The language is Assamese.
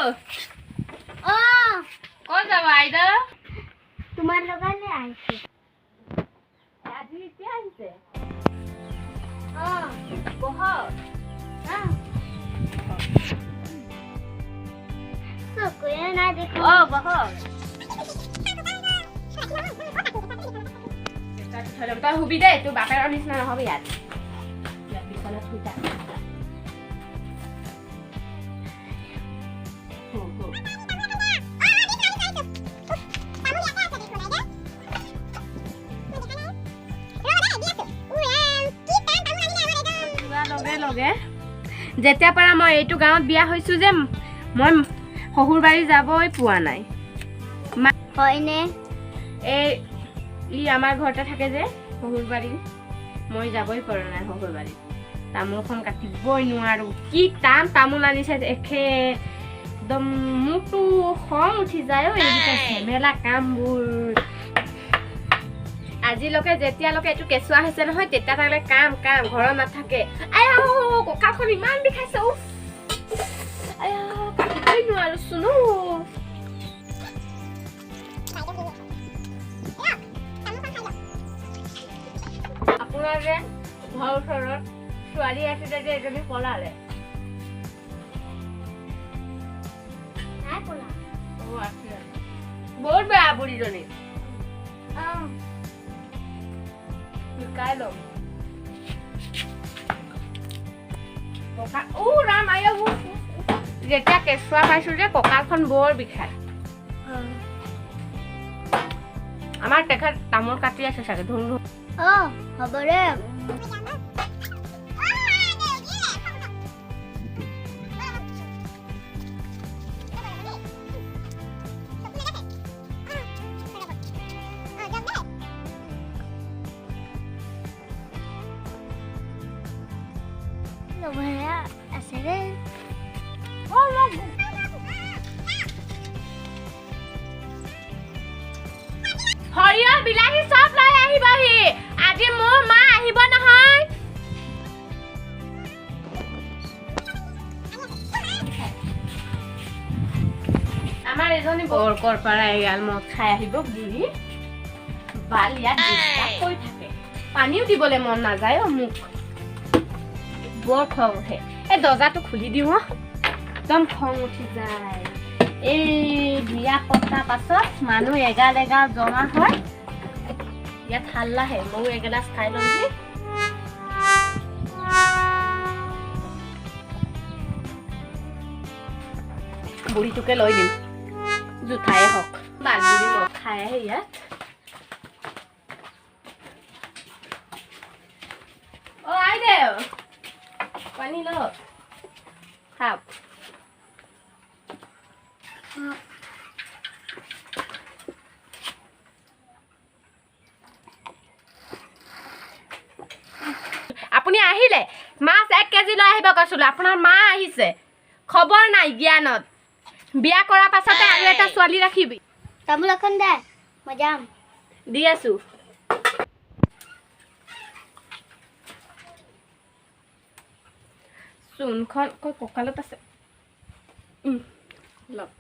অ। ক'ত যাব আইদেউ? তোমাৰ লগতে আহিছো। আজি এতিয়া আহিছে? অ। বহক। অ, চকুৱে নাই দেখোন। অ, বহক। তই শুবি দেই, তোৰ বাপেৰৰ নিচিনা নহবি। ইয়াত ইয়াত বিচনাত শুই থাক। শু, শু। যোৱাৰ লগে লগে যেতিয়াৰ পৰা মই এইটো গাঁৱত বিয়া হৈছো যে, মই শহুৰ বাৰী যাবই পোৱা নাই। হয়নে? এই ই আমাৰ ঘৰতে থাকে যে, শহুৰ বাৰী মই যাবই পৰা নাই। শহুৰ বাৰীত তামোলখন কাটিবই নোৱাৰো। কি টান তামোল আনিছে এখে, একদম মোৰতো খং উঠি যায়। অ, এইকেইটা ঝেমেলা কামবোৰ। আজিলৈকে যেতিয়ালৈকে এইটো কেঁচুৱা হৈছে নহয়, তেতিয়া তালে কাম কাম ঘৰত নাথাকে। আয়া, কঁকালখন ইমান বিষাইছে। উফ, আয়া, কাটিবই নোৱাৰোচোন। অ। আপোনাৰ যে ঘৰৰ ওচৰত ছোৱালী আছিলে যে, এজনী পলালে। নাই পলা। অ, আছে। বহুত বেয়া বুঢ়ীজনী। অ। শিকাই ল'ম ককা। ও ৰাম, আয়া, উফ, উফ, উফ। যেতিয়া কেঁচুৱা পাইছো যে, কঁকালখন বৰ বিষায়। অ। আমাৰ তেখেত তামোল কাটি আছে চাগে, ধুম ধুম। অ, হ'ব দে। লগৰীয়া আছে দেই। সৰিয়হ, বিলাহী চব লৈ আহিবহি। আজি মোৰ মা আহিব নহয়। আমাৰ এজনী বৰ কৰ পৰা এগাল মদ খাই আহিব বুঢ়ী বাল, ইয়াত ডিষ্টাৰ্ব কৰি থাকে। পানীও দিবলৈ মন নাযায়। অ, মোক বৰ খং উঠে। এই দৰ্জাটো খুলি দিওঁ। অ, একদম খং উঠি যায়। এই বিয়া পতা পাছত মানুহ এগাল এগাল জমা হয়, ইয়াত হাল্লাহে। ময়ো এগিলাচ খাই ল'মহি। বুঢ়ীটোকে লৈ দিম, জোঠায়ে হওক। বাল বুঢ়ী মদ খাই আহে ইয়াত। অ আইদেউ, পানী লওক, খাওক। অ। আপুনি আহিলে মাছ 1 কেজি লৈ আহিব কৈছিলোঁ। আপোনাৰ মা আহিছে, খবৰ নাই জ্ঞানত। বিয়া কৰাৰ পাছতে আৰু এটা ছোৱালী ৰাখিবি। তামোল এখন দে, মই যাম। দি আছো। চূণখন কৈ কঁকালত আছে। লওক।